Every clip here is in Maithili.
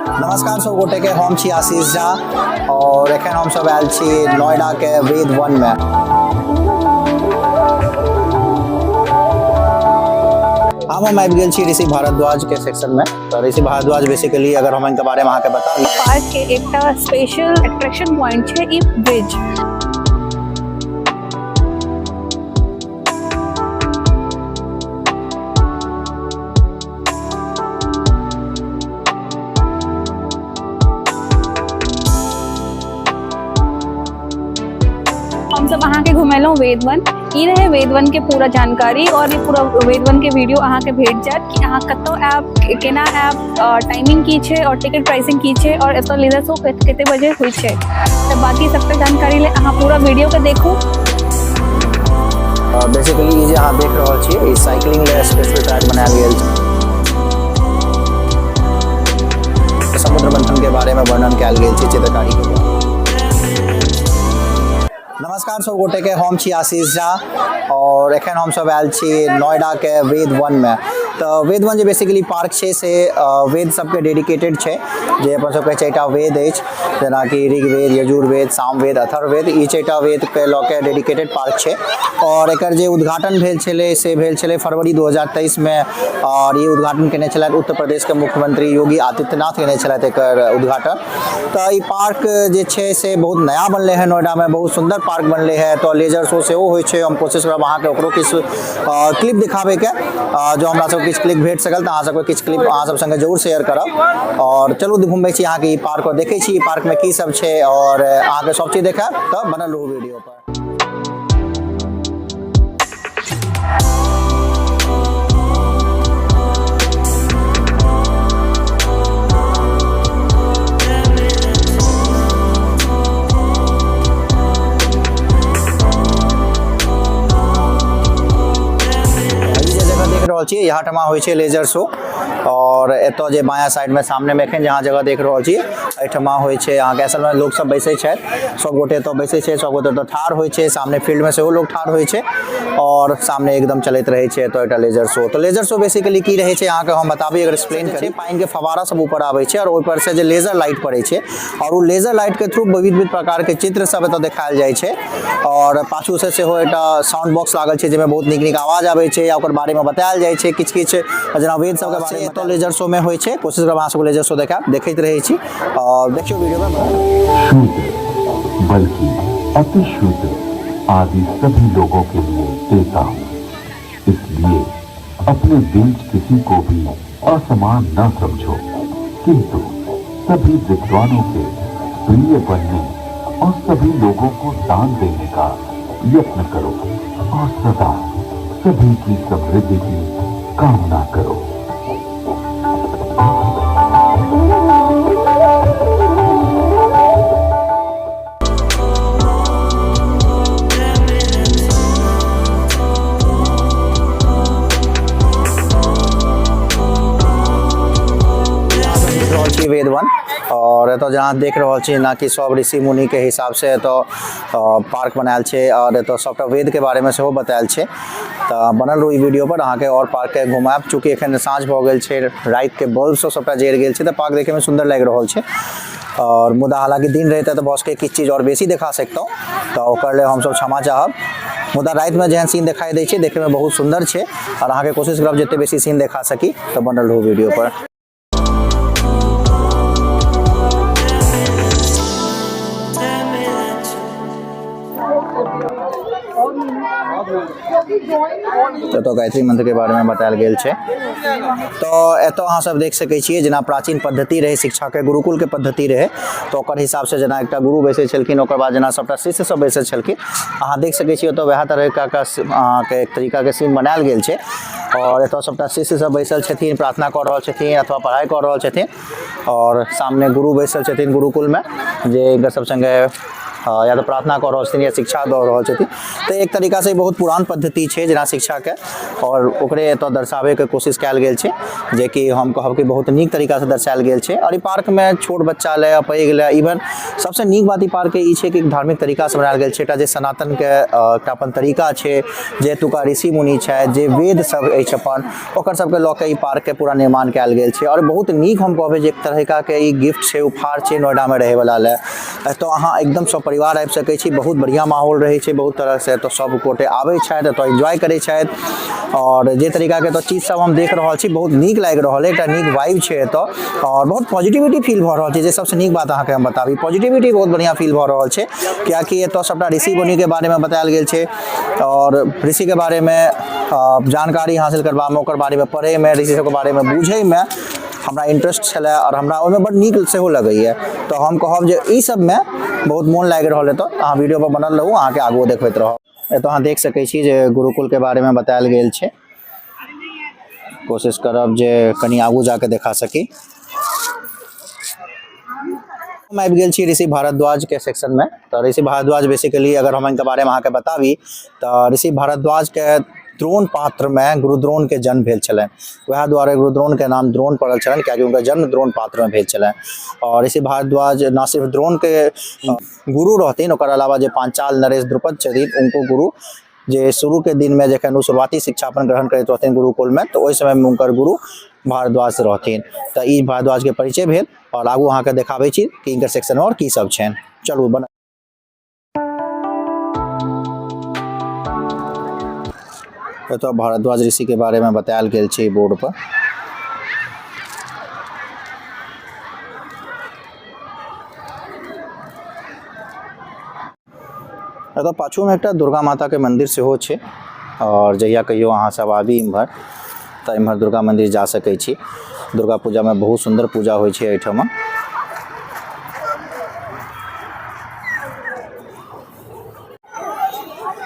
नमस्कार सब गोटे के, हम छी आशीष झा और एखन हम सब आयल छी नोएडा के वेद वन में। आब हम आबि गेल छी ऋषि भारद्वाज के सेक्शन में। तो ऋषि भारद्वाज बेसिकली अगर हम इनके बारे में अहाँके बता दी, पार्क के एकटा स्पेशल अट्रैक्शन पॉइंट छै ई ब्रिज। हम सब अहाँ के घुमेलहुँ वेदवन। ई रहे वेदवन के पूरा जानकारी और ई पूरा वेदवन के वीडियो अहाँ के भेट जायत कि अहाँ कतौ आयब, केना आयब, टाइमिंग की छै और टिकट प्राइसिंग की छै और एतऽ लेजर शो कते बजे होइ छै। तऽ बाकी सबटा जानकारी ले अहाँ पूरा वीडियो के देखू। बेसिकली ई जे अहाँ देख रहल छियै ई साइकिलिंग ले स्पेशल ट्रैक बनायल गेल छै। समुद्र मंथन के बारे में वर्णन कयल गेल छै चित्रकारी के द्वारा। नमस्कार सब गोटे के, हम छी आशीष झा और एखन हम सब आयल छी नोएडा के वेद वन में। तो वेद वन जे बेसिकली पार्क छै से वेद सबके डेडिकेटेड छै, जे अपन सबके चारिटा वेद अछि, जेनाकि ऋग्वेद, यजुर्वेद, सामवेद, अथर्ववेद। ई चारिटा वेदके लऽ के डेडिकेटेड पार्क छै और एकर जे उद्घाटन भेल छलै से भेल छलै फरवरी 2023 में और ई उद्घाटन केने छलथि उत्तर प्रदेश के मुख्यमंत्री योगी आदित्यनाथ केने छलथि एकर उद्घाटन। तऽ ई पार्क जे छै से बहुत नया बनलै हँ नोएडामे, बहुत सुन्दर पार्क बनलै हँ। तऽ लेजर शो सेहो होइ छै, हम कोशिश करब अहाँके ओकरो किछु क्लिप दिखाबैके, जो हमरा सबके किछु क्लिप भेट सकल तऽ अहाँ सबके किछु क्लिप अहाँ सब संगे जरूर शेयर करब। और चलू घुमबै छी अहाँके ई पार्क और देखै छी ई पार्कमे की सब छै और अहाँके सब चीज देखायब, तऽ बनल रहू वीडियो पर। ई जे जगह देख रहल छी यहाँ ठमा होइ छै लेजर शो और एतऽ जे बायाँ साइड में सामने में एखन जहाँ जगह देख रहल छी एहिठमा होइ छै अहाँके। असल में लोक सब बैसै छथि, सब गोटे एतऽ बैसै छै, सब गोटे एतऽ ठाढ़ होइ छै, सामने फील्ड में सेहो लोक ठाढ़ होइ छै और सामने एकदम चलैत रहै छै एतऽ एकटा लेजर शो। तऽ लेजर शो बेसिकली की रहै छै अहाँके हम बताबी, अगर एक्सप्लेन करी। पानि के फवारा सब ऊपर आबै छै और ओहि पर से जे लेजर लाइट पड़ै छै और ओ लेजर लाइट के थ्रू विविध विविध प्रकार के चित्र सब एतऽ देखायल जाइ छै और पाछू से सेहो एकटा साउंड बॉक्स लागल छै जाहिमे बहुत नीक नीक आवाज आबै छै या ओकर बारे में बतायल जाइ छै किछु किछु, जेना वेद सबके बारे में। एतऽ लेजर शो में होइ छै। कोशिश करब अहाँ सबके लेजर शो देखायब, देखैत रहै छी और देखियौ वीडियो में। शूद्र बल्कि अतिशूद्र आदि सभी लोगों के लिए देता हूँ, इसलिए अपने बीच किसी को भी असमान न समझो, किंतु सभी विद्वानों के प्रिय बनने और सभी लोगों को दान देने का यत्न करो और सदा सभी की समृद्धि की कामना करो। देख रहल छी वेद वन और एतऽ जहाँ देख रहल छी ना कि सब ऋषि मुनि के हिसाब से एतऽ पार्क बनायल छै और एतऽ सबटा वेद के बारे में सेहो बतायल छै। तऽ बनल रहू ई वीडियो पर, अहाँके और पार्क के घुमायब। चूँकि एखन साँझ भऽ गेल छै, राति के बल्ब सब सबटा जरि गेल छै, तऽ पार्क देखे में सुन्दर लागि रहल छै और मुदा हालांकि दिन रहिते तऽ भऽ सकै किछु चीज और बेसी देखा सकितहुँ, तऽ ओकर लेल हमसब क्षमा चाहब। मुदा रातिमे जेहन सीन देखाइ दै छै देखैमे बहुत सुन्दर छै और अहाँके कोशिश करब जते बेसी सीन देखा सकी, तऽ बनल रहू वीडियो पर। एतऽ गायत्री मंत्र के बारे में बतायल गेल छै। तऽ एतऽ अहाँ सब देख सकै छियै जेना प्राचीन पद्धति रहै शिक्षाके, गुरुकुलके पद्धति रहै, तऽ ओकर हिसाबसँ जेना एकटा गुरु बैसै छलखिन, ओकर बाद जेना सबटा शिष्य सब बैसै छलखिन। अहाँ देख सकै छियै ओतऽ वएह तरहके अहाँके एक तरीकाके सीन बनायल गेल छै और एतऽ सबटा शिष्य सब बैसल छथिन, प्रार्थना कऽ रहल छथिन अथवा पढ़ाइ कऽ रहल छथिन और सामने गुरु बैसल छथिन गुरुकुलमे, जे हिनकर सब सङ्गे या तऽ प्रार्थना कऽ रहल छथिन या शिक्षा दऽ रहल छथिन। तऽ एक तरीकासँ ई बहुत पुरान पद्धति छै जेना शिक्षाके, आओर ओकरे एतऽ दर्शाबैके कोशिश कयल गेल छै, जेकि हम कहब कि बहुत नीक तरीकासँ दर्शायल गेल छै। आओर ई पार्कमे छोट बच्चा लए, पैघ लए, इवन सबसँ नीक बात ई पार्कके ई छै कि धार्मिक तरीकासँ बनायल गेल छै। एकटा जे सनातनके एकटा अपन तरीका छै, जे एतुका ऋषि मुनि छथि, जे वेद सब अछि अपन, ओकर सबके लऽ कऽ ई पार्कके पूरा निर्माण कयल गेल छै। आओर बहुत नीक हम कहबै जे एक तरीकाके ई गिफ्ट छै, उपहार छै नोएडामे रहैवला लए। एतऽ अहाँ एकदम सपरिवार आबि सकै छी, बहुत बढ़िआँ माहौल रहै छै। बहुत तरहसँ एतऽ सब गोटे आबै छथि, एतऽ एन्जॉय करै छथि। आओर जे तरीकाके एतऽ चीज सब हम देख रहल छी, बहुत नीक लागि रहल अइ। एकटा नीक वाइब छै एतऽ आओर बहुत पॉजिटिविटी फील भऽ रहल छै, जे सबसँ नीक बात अहाँके हम बताबी, पॉजिटिविटी बहुत बढ़िआँ फील भऽ रहल छै, किएकि एतऽ सबटा ऋषि मुनिके बारेमे बतायल गेल छै। आओर ऋषिके बारेमे जानकारी हासिल करबामे, ओकर बारेमे पढ़ैमे, ऋषि सबके बारेमे बुझैमे हमरा इंट्रेस्ट छलै आओर हमरा ओहिमे बड्ड नीक सेहो लगैए। तऽ हम कहब जे ई सबमे बहुत मोन लागि रहल एतऽ। अहाँ वीडियो पर बनल रहू, अहाँके आगुओ देखबैत रहब। एतऽ अहाँ देख सकै छी जे गुरुकुलके बारेमे बतायल गेल छै। कोशिश करब जे कनि आगू जाके देखा सकी। हम आबि गेल छी ऋषि भारद्वाजके सेक्शनमे। तऽ ऋषि भारद्वाज बेसिकली अगर हम इनके बारेमे अहाँके बताबी तऽ ऋषि भारद्वाजके द्रोण पात्रमे गुरु द्रोणके जन्म भेल छलनि। वएह दुआरे गुरु द्रोणके नाम द्रोण पड़ल छलनि, कियाकि हुनकर जन्म द्रोण पात्रमे भेल छलनि। आओर ऋषि भारद्वाज न सिर्फ द्रोणके गुरु रहथिन, ओकर अलावा जे पांचाल नरेश द्रुपद छथिन उनको गुरु, जे शुरूके दिनमे जखन ओ शुरुआती शिक्षा अपन ग्रहण करैत रहथिन गुरुकुलमे, तऽ ओहि समयमे हुनकर गुरु भारद्वाज रहथिन। तऽ ई भारद्वाजके परिचय भेल। आओर आगू अहाँके देखाबै छी कि इनकर सेक्शनमे आओर की सब छनि। चलू बना। एतऽ भारद्वाज ऋषिके बारेमे बतायल गेल छै बोर्ड पर। एतऽ पाछूमे एकटा दुर्गा माताके मन्दिर सेहो छै। आओर जहिया कहियो अहाँ सब आबी इम्हर तऽ इम्हर दुर्गा मन्दिर जा सकै छी। दुर्गा पूजामे बहुत सुन्दर पूजा होइ छै एहिठमा।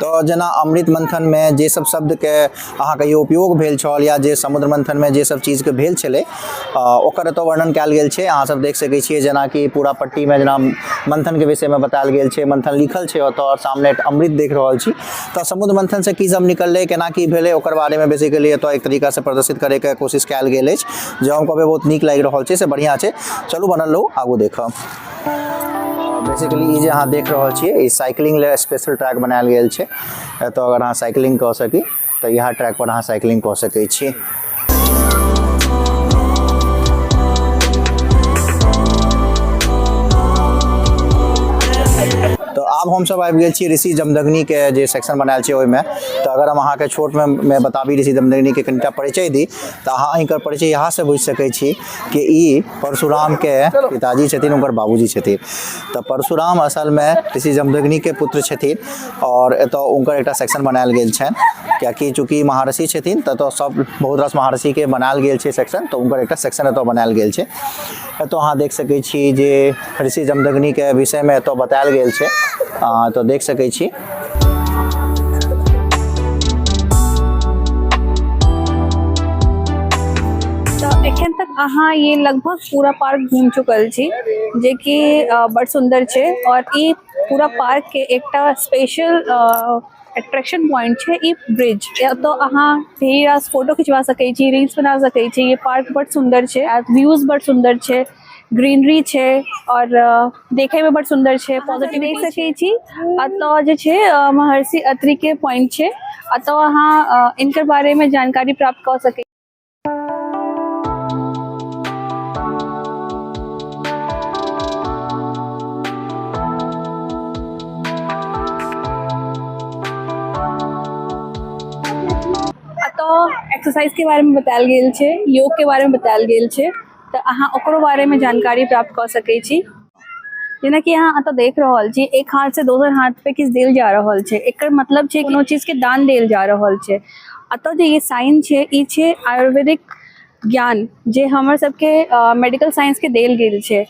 तऽ जेना अमृत मन्थनमे जे सब शब्दके अहाँ कहियो उपयोग भेल छल या जे समुद्र मन्थनमे जे सब चीजके भेल छलै, ओकर एतऽ वर्णन कयल गेल छै। अहाँ सब देख सकै छियै जेनाकि पूरा पट्टीमे जेना मन्थनके विषयमे बतायल गेल छै, मन्थन लिखल छै ओतऽ आओर सामने अमृत देख रहल छी। तऽ समुद्र मन्थनसँ की सब निकललै, केना की भेलै, ओकर बारेमे बेसिकली एतऽ एक तरीकासँ प्रदर्शित करैके कोशिश कयल गेल अछि, जे हम कहबै बहुत नीक लागि रहल छै, से बढ़िआँ छै। चलू बनल रहू, आगू देखब। बेसिकली ई जे अहाँ देख रहल छियै, ई साइकिलिंग लेल स्पेशल ट्रैक बनायल गेल छै। एतऽ अगर अहाँ साइकिलिंग कऽ सकी तऽ इएह ट्रैक पर अहाँ साइकिलिंग कऽ सकै छी। तऽ आब हमसब आबि गेल छी ऋषि जमदग्निके जे सेक्शन बनायल छै ओहिमे। तऽ अगर हम अहाँके छोटमे मे बताबी, ऋषि जमदग्निके कनिटा परिचय दी, तऽ अहाँ हिनकर परिचय इएहसँ बुझि सकै छी कि ई परशुरामके पिताजी छथिन, हुनकर बाबूजी छथिन। तऽ परशुराम असलमे ऋषि जमदग्निके पुत्र छथिन आओर एतऽ हुनकर एकटा सेक्शन बनायल गेल छनि, कियाकि चूँकि महर्षि छथिन तऽ एतऽ सब बहुत रास महर्षिके बनायल गेल छै सेक्शन, तऽ हुनकर एकटा सेक्शन एतऽ बनायल गेल छै। एतऽ अहाँ देख सकै छी जे ऋषि जमदग्निके विषयमे एतऽ बतायल गेल छै, अहाँ एतऽ देख सकै छी। तऽ एखन तक अहाँ ये लगभग पूरा पार्क घूम चुकल छी, जेकि बड़ सुन्दर छै। और ई पूरा पार्क के एकटा स्पेशल अट्रैक्शन पॉइंट छै ई ब्रिज। एतऽ अहाँ ढेर रास फोटो खिंचवा सकै छी, रील्स बना सकै छी। ये पार्क बड़ सुन्दर छै, व्यूज बड़ सुन्दर छै, ग्रीनरी छै और देखे में बड़ सुन्दर छै, पॉजिटिव देख सकै छी। एतऽ जे छै महर्षि अत्रि के पॉइंट छै, एतऽ अहाँ इनकर बारे में जानकारी प्राप्त कऽ सकै। एतऽ एक्सरसाइज के बारे में बतायल गेल छै, योग के बारे में बतायल गेल छै, तऽ अहाँ ओकरो बारे में जानकारी प्राप्त कऽ सकै छी। जेनाकि अहाँ एतऽ देख रहल छी, एक हाथ से दोसर हाथ पे किछु देल जा रहल छै, एकर मतलब छै कोनो चीज के दान देल जा रहल छै। एतऽ जे ई साइन छै, ई छै आयुर्वेदिक ज्ञान जे हमर सबके मेडिकल साइंस के देल गेल छै।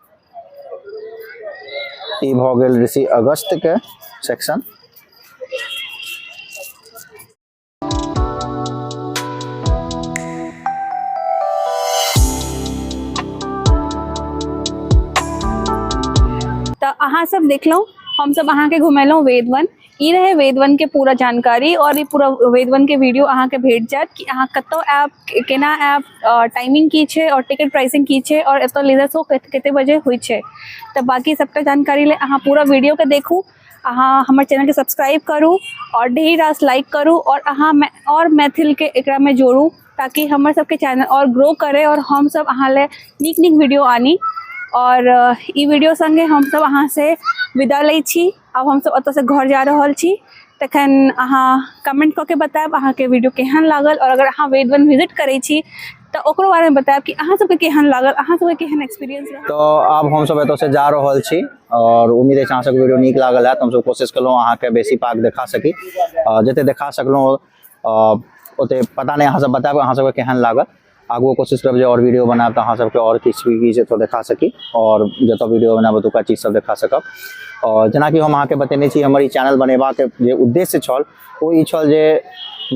ई भऽ गेल ऋषि अगस्त के सेक्शन। तऽ अहाँ सब देखलहुँ हमसब अहाँके घुमेलहुँ वेदवन। ई रहै वेदवन के पूरा जानकारी आओर ई पूरा वेदवन के वीडियो अहाँके भेट जायत कि अहाँ कतऽ आयब, केना आयब, टाइमिंग की छै आओर टिकट प्राइसिंग की छै आओर एतऽ लेजर शो कते बजे होइ छै। तऽ बाकी सबटा जानकारी लेल अहाँ पूरा वीडियोके देखू, अहाँ हमर चैनलके सब्सक्राइब करू आओर ढेर रास लाइक करू आओर अहाँ आओर मैथिलके एकरामे जोड़ू ताकि हमर सबके चैनल आओर ग्रो करे आओर हमसब अहाँ लए नीक नीक वीडियो आनी। आओर ई वीडियो सङ्गे हमसब अहाँसँ विदा लै छी। आब हमसब ओतऽसँ घर जा रहल छी। तखन अहाँ कमेंट कऽ के बतायब अहाँके वीडियो केहन लागल आओर अगर अहाँ वेदवन विजिट करै छी तऽ ओकरो बारेमे बतायब कि अहाँ सबके केहन लागल, अहाँ सबके केहन एक्सपीरियंस रहल। तऽ आब हमसब एतऽसँ जा रहल छी आओर उम्मीद अछि अहाँ सबके वीडियो नीक लागल हैत। हमसब कोशिश केलहुँ अहाँके बेसी पार्क देखा सकी, जते देखा सकलहुँ ओते पता नहि, अहाँ सब बतायब अहाँ सबके केहन लागल। आगुओ कोशिश करब जे आओर वीडियो बनायब तऽ अहाँ सबके आओर किछु भी किछु एतऽ देखा सकी आओर जतऽ वीडियो बनायब ओतुका चीज सब देखा सकब। आओर जेनाकि हम अहाँके बतेने छी, हमर ई चैनल बनेबाक जे उद्देश्य छल ओ ई छल जे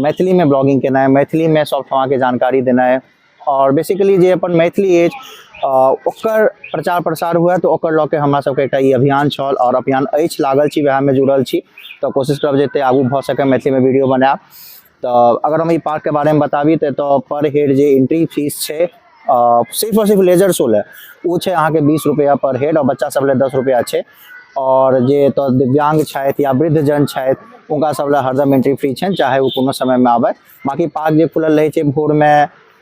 मैथिलीमे ब्लॉगिंग केनाइ, मैथिलीमे सब ठमाके जानकारी देनाइ आओर बेसिकली जे अपन मैथिली अछि ओकर प्रचार प्रसार हुए, तऽ ओकर लऽ के हमरा सबके एकटा ई अभियान छल आओर अभियान अछि, लागल छी, वएहमे जुड़ल छी। तऽ कोशिश करब जते आगू भऽ सकै मैथिलीमे वीडियो बनायब। तऽ अगर हम ई पार्कके बारेमे बताबी तऽ एतऽ पर हेड जे एंट्री फीस छै सिर्फ आओर सिर्फ लेजर शो लए ओ छै अहाँके 20 रुपैआ पर हेड आओर बच्चा सब लए 10 रुपैआ छै। आओर जे एतऽ दिव्यांग छथि या वृद्धजन छथि हुनका सब लए हरदम एंट्री फ्री छनि, चाहे ओ कोनो समयमे आबथि। बाँकी पार्क जे खुलल रहै छै भोरमे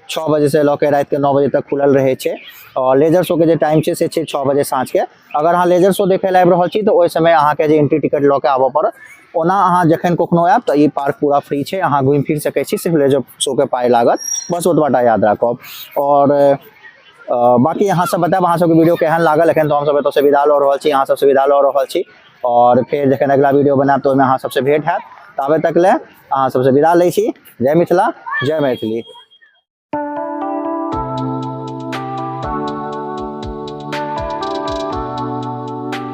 6 बजेसँ लऽ के रातिके 9 बजे तक खुलल रहै छै आओर लेजर शोके जे टाइम छै से छै 6 बजे साँझके। अगर अहाँ लेजर शो देखै लए आबि रहल छी तऽ ओहि समय अहाँके जे एंट्री टिकट लऽ के आबऽ पड़त। ओना अहाँ जखन कखनो आयब तऽ ई पार्क पूरा फ्री छै, अहाँ घुमि फिर सकै छी, सिर्फ लेजर शोके पाइ लागत, बस ओतबा टा याद राखब। आओर बाँकी अहाँ सब बतायब अहाँ सबके वीडियो केहन लागल। एखन तऽ हमसब एतऽसँ विदा लऽ रहल छी, अहाँ सबसँ विदा लऽ रहल छी आओर फेर जखन अगिला वीडियो बनायब तऽ ओहिमे अहाँ सबसँ भेंट हैत। ताबे तक लए अहाँ सबसँ विदा लै छी। जय मिथिला, जय मैथिली।